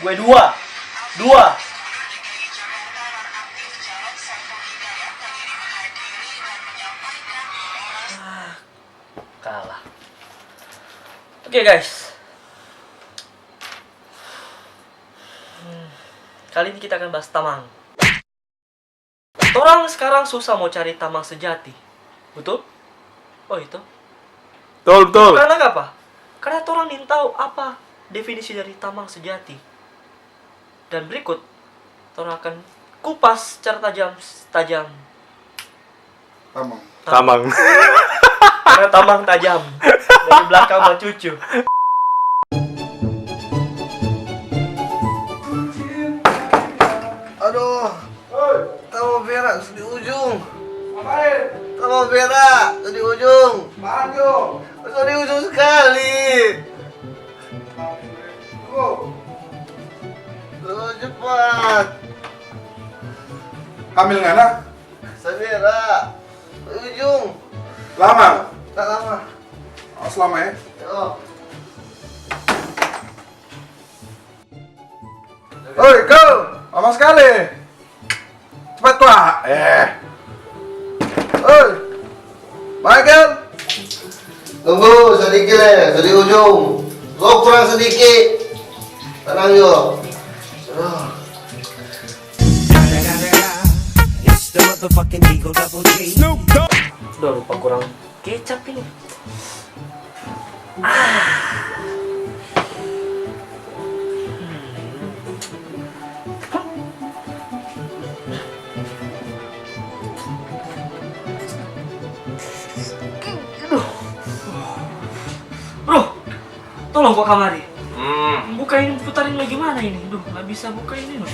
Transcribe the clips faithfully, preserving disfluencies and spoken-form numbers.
Gue dua. Dua. Ah, kalah. Oke, guys. Hmm, kali ini kita akan bahas tamang. Torang skarang susah mo cari tamang sejati. Betul? Oh, itu. Betul, betul. Karena apa? Karena torang nintau apa definisi dari tamang sejati. Dan berikut, torang akan kupas secara tajam, tajam. Tamang. Tamang. Karena tamang tajam. Dari belakang bacucu. Aduh. Hei. Tamang berak di ujung. Ngapain? Tamang berak di ujung. Apaan tu? Di ujung sekali. Tunggu. Aduh, cepat. Hamil ngana? Samira. Ujung. Lama? Tak lama. Awas lama ya. Yo. Oi, kau. Lama sekali. Cepat, Pak. Eh. Oi. Michael. Tunggu, sadiki le, so di ujung. Go kurang sadiki. Tenang jo. Aduh. It's the motherfucking Eagle Double G. Udah lupa kurang kecap ini. Ah. Aduh. Bro, tolong kong kamari. Hmm. Buka ini, putar ini lagi mana ini? Duh, nggak bisa buka ini, no.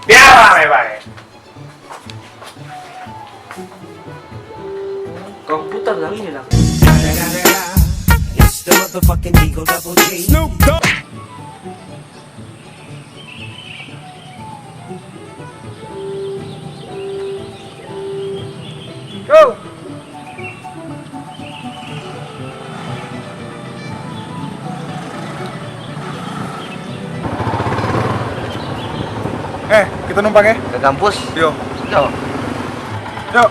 Biar rame bae. Kong putar dang ini dang. It's the motherfucking Eagle Double G. Go! Eh, kita numpang ya? Ke kampus? Yo. Yo. Yo.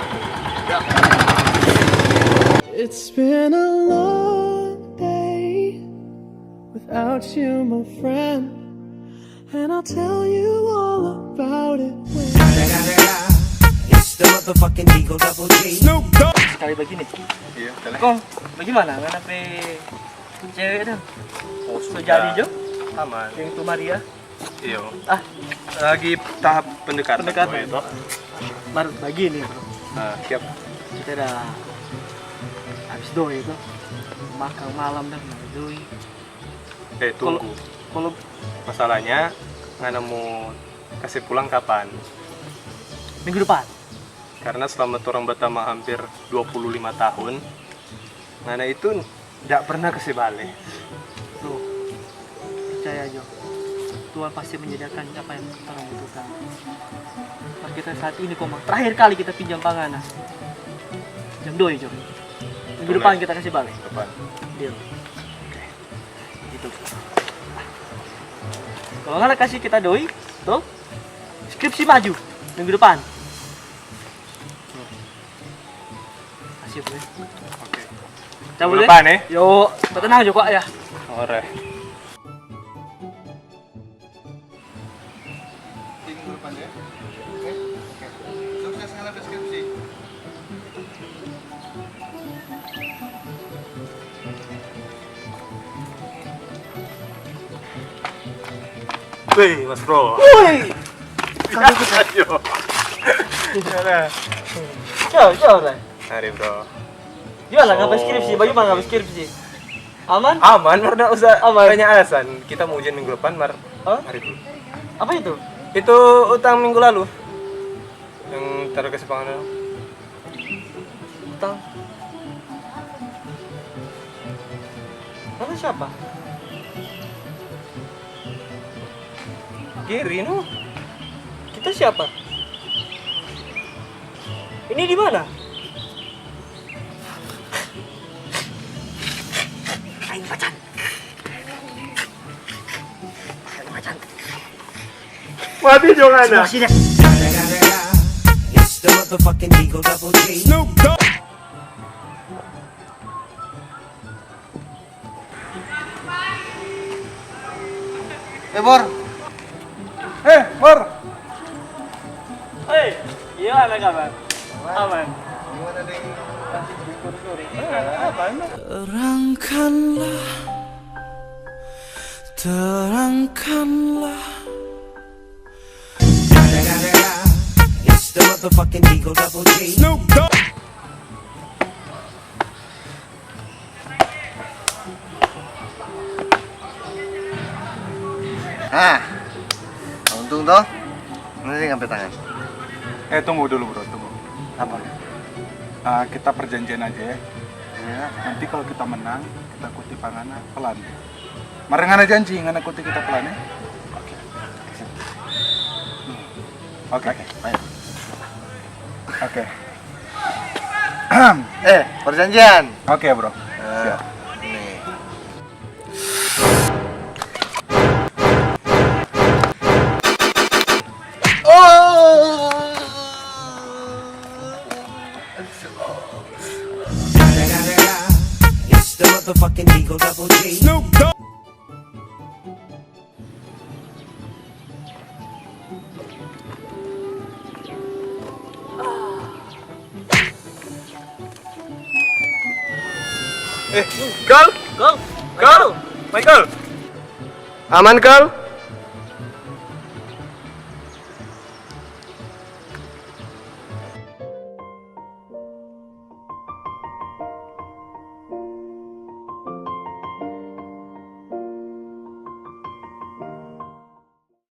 It's been a long day without you, my friend. And I'll tell you all about it when It's the motherfucking Eagle Double G. Sekali begini. Iya, boleh. Kong, bagaimana? Ngana pe cewek dang? Oh, so sudah. Jadi jo? Aman. Yang tu Maria? Iya. Ah. Lagi tahap pendekatan. Pendekatan. Itu. Mar begini, bro. Ah, siap. Kita udah habis doi itu. Makan malam dang, doi. Eh, tunggu. Kalau, kalau masalahnya, ngana mo kase pulang kapan? Minggu depan. Karena selama torang berteman hampir dua puluh lima tahun, ngana itu ndak pernah kase bale. Bro, percaya jo, Tuhan pasti menyediakan apa yang torang butuhkan. Mar kita saat ini, komang, terakhir kali kita pinjam pa ngana. Pinjam doi jo. Minggu depan kita kase bale. Depan. Deal. Oke. Gitu. Kalau ngana kase kita doi, to, skripsi maju minggu depan. Kasih, Bro. Oke. Cabut, minggu depan, ya? Yo, tenang jo, Kak, ya. Ore. Minggu depan, ya? Oke? Oke. Sukses ngana pe skripsi. Woi, Mas Bro. Woi. Ayo. Yo, yo, Ray. Hari, Bro. Yo lah, ngapa skripsi? Bagaimana ngapa skripsi? Aman? Aman, mar nda usah tanya alasan. Kita mau ujian minggu depan, mar. Hah? Hari dulu. Apa itu? Itu utang minggu lalu. Yang taruh ke sepangan. Utang. Lalu siapa? Gary, no. Kita siapa? Ini di mana? Mati jo ngana. It's the motherfucking Eagle Double G. Snoop Dogg. Eh, Bor. Eh, Bor. Hei, gimana kabar? Aman. Gimana, Ding? Aman. Terangkanlah, terangkanlah. It's the motherfucking Eagle Double G. Snoop Dogg. Ah, untung toh. Mana dia ngampe tangan? Eh, tunggu dulu, Bro, tunggu. Apa? Ah, kita perjanjian aja ya. Iya. Nanti kalau kita menang, kita kuti pa ngana pelan. Mar ngana janji, ngana kuti kita pelan ya. Oke. Oke. Oke, ayo. Oke. Eh, perjanjian. Oke, Bro. Eh, siap. Nih. Oh. It's the motherfucking Eagle Double G. Snoop Dogg. Eh, Kal? Kal? Kal? Michael? Aman, Kal?